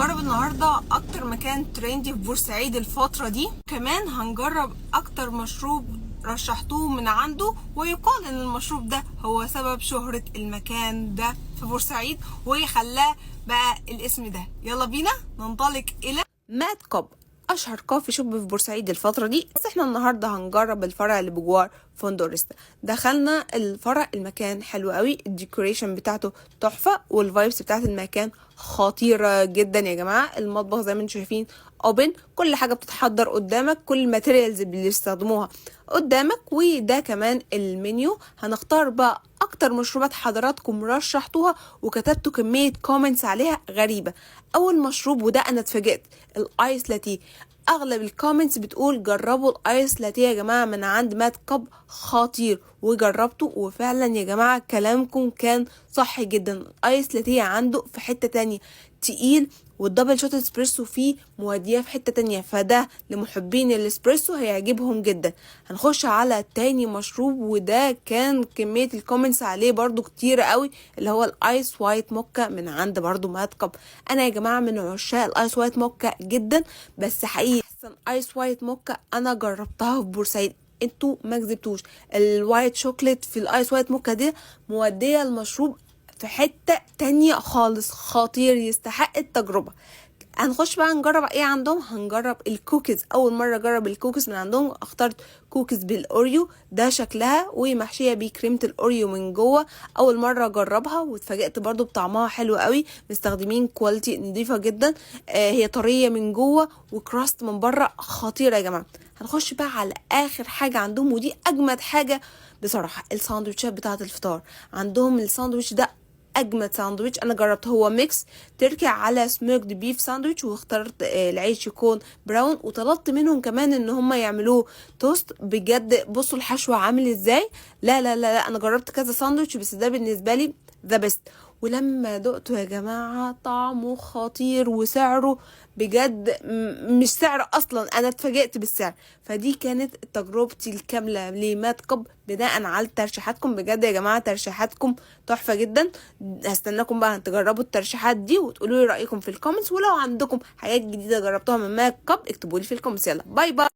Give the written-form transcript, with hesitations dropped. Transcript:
هنجرب النهارده اكتر مكان trendy في بورسعيد الفترة دي. كمان هنجرب اكتر مشروب رشحتوه من عنده، ويقال ان المشروب ده هو سبب شهرة المكان ده في بورسعيد وخلاه بقى الاسم ده. يلا بينا ننطلق الى Mad Cup، اشهر coffee shop في بورسعيد الفترة دي. بس احنا النهارده هنجرب الفرع اللي بجوار فندق ريستا. دخلنا الفرع، المكان حلو قوي، ال decoration بتاعته تحفة وال vibes بتاعت المكان خطيرة جدا يا جماعه. المطبخ زي ما انتم شايفين open، كل حاجة بتتحضر قدامك، كل ال materials اللي بيستخدموها قدامك. وده كمان المنيو. هنختار بقى اكتر مشروبات حضراتكم رشحتوها وكتبتوا كمية comments عليها غريبه. اول مشروب، وده انا اتفاجئت، ال ice latte. اغلب ال comments بتقول جربوا ال ice latte يا جماعة من عند Mad Cup، خطير. وجربته وفعلا يا جماعة كلامكم كان صح جدا. ال ice latte عنده في حتة تانية، تقيل، وال double shot espresso فيه موديه في حتة تانية، فده لمحبين الاسبريسو هيعجبهم جدا. هنخش على تاني مشروب، وده كان كمية ال comments عليه برضو كتير قوي، اللي هو ال ice white mocha من عند برضو Mad Cup. انا يا جماعة من عشاق ال ice white mocha جدا، بس حقيقي احسن ice white mocha انا جربتها في بورسعيد، انتوا ما كذبتوش. ال white chocolate في ال ice white mocha دي موديه المشروب في حتة تانية خالص، خطير، يستحق التجربة. هنخش بقى نجرب ايه عندهم؟ هنجرب الكوكيز. اول مرة اجرب الكوكيز من عندهم. اخترت كوكيز بال Oreo، ده شكلها، ومحشيه بكريمه ال Oreo من جوه. اول مرة اجربها واتفاجئت برضو بطعمها حلو قوي. مستخدمين quality نظيفة جدا، هي طرية من جوه و crust من بره، خطيرة يا جماعه. هنخش بقى على اخر حاجة عندهم، ودي اجمد حاجة بصراحه، الساندوتشات بتاعه الفطار. عندهم الساندوتش ده اجمد ساندويتش انا جربته، هو mix turkey على smoked beef sandwich، واخترت العيش يكون brown، وطلبت منهم كمان ان هم يعملوه توست. بجد بصوا الحشوه عامل ازاي. لا لا لا، لا انا جربت كذا ساندويتش بس ده بالنسبة لي the best. ولما دقته يا جماعة طعمه خطير، وسعره بجد مش سعر اصلا، انا اتفاجئت بالسعر. فدي كانت تجربتي الكاملة ل Mad Cup بناء على ترشيحاتكم. بجد يا جماعة ترشيحاتكم تحفة جدا. هستناكم بقى تجربوا الترشيحات دي وتقولوا لي رايكم في ال comments، ولو عندكم حاجات جديدة جربتوها من Mad Cup اكتبوا لي في ال comments. يلا bye bye.